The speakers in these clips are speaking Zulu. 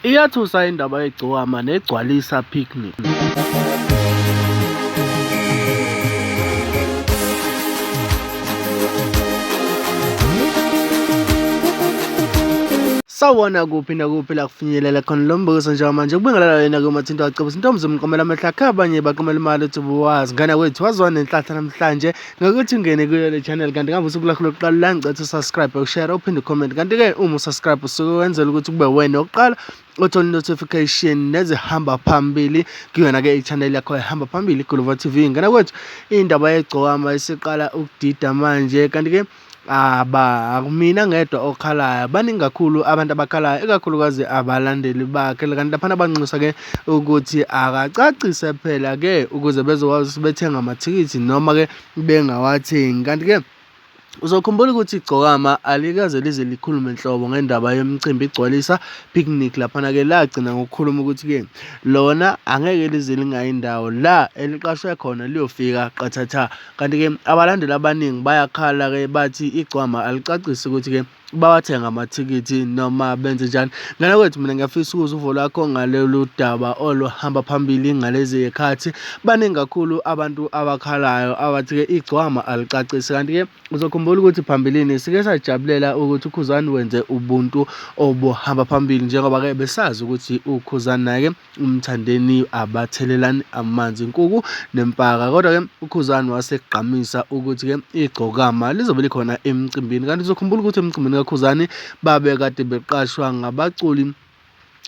Iyathusa indaba yegcokama negcwalisa picnic. Sawubona kuphi nakuphi la kufinyelela khona lo mbukiso njengamanje kubingelela wena ke uMathinta wacebisa intombi zomqomela amehlo akhe abanye baqomela imali uthi buwazi ngane kwethu waziwa nenhlahla namhlanje ngokuthi ungene kuyo le channel kanti ngabe usuku lakho lokuqala la ngicela usubscribe ushare uphinde ucomment kanti ke uma usubscribe usuke wenzela ukuthi kube wena oqala othola notification nezihamba phambili kuyona ke i-channel yakho ehamba phambili iGuluva TV ngena kwethu indaba yegcokama isiqala ukudida manje kanti ke Aba akumina ngedwa okhalayo baningi kakhulu abantu abakhalayo ikakhulukazi abalandeli bakhe kanti laphana banxusa ke ukuthi akacacise phela ke ukuze bezokwazi ukuthi bethenge amathikithi noma ke bengawathengi kanti ke uzokhumbula ukuthi igcokama alikaze lize likhulume nhlobo ngendaba yomcimbi igcwalisa picnic laphana ke lagcina ngokukhuluma ukuthi ke lona angeke lize lingayi ndawo la eliqashwe khona liyofika qathatha Kanti-ke abalandeli abaningi bayakhala-ke bathi igcwama alicacisi ukuthi-ke bawathenga amathikithi noma benze njani. Ngane kwethu mina ngiyafisa ukuzwa uvo lwakho ngalolu daba oluhamba phambili ngalezi zikhathi. Baningi kakhulu abantu abakhalayo abathi-ke igcwama alicacisi. Kanti-ke uzokhumbula ukuthi phambilini sike sajabulela ukuthi uKhuzani wenze ubuntu obuhamba phambili njengoba-ke besazi ukuthi uKhuzani naye-ke uMthandeni abathelelani amanzi inkuku nempaka kodwa-ke uKhuzani wasekugqamisa ukuthi-ke igcokama lizobe likhona emcimbini kanti uzokhumbula ukuthi emcimbini kaKhuzani babekade beqashwa ngabaculi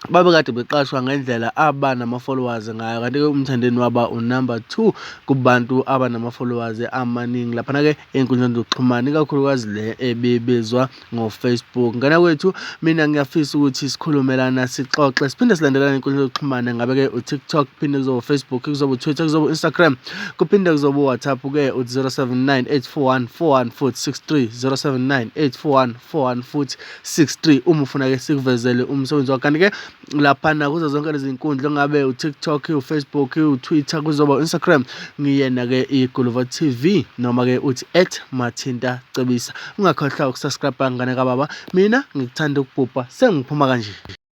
babekade beqashwa ngendlela abanama-followers ngayo kanti-ke uMthandeni waba unumber 2 kubantu abanama-followers amaningi laphana-ke ey'nkundleni zokuxhumana ikakhulukazi le ebibizwa ngoFacebook. Ngane kwethu mina ngiyafisa ukuthi sikhulume lana sixoxe siphinde silandelane inkundla yokuxhumana ngabe ke uTikTok kuphinde kuzoba Facebook kuzoba uTwitter kuzoba uInstagram kuphinde kuzoba uWhatsApp ke u-079 841 41 079 841 41 uma ufuna ke sikuvezele umsebenzi wakho kanti ke laphana kuzo zonke lezi nkundla ngabe uTikTok uFacebook uTwitter kuzoba uInstagram ngiyena ke iGuluva TV noma ke uthi @mathinta cebisa ungakhohlwa ukusubscribe ngane kababa mina ngikuthanda ukubhubha sengiphuma kanje.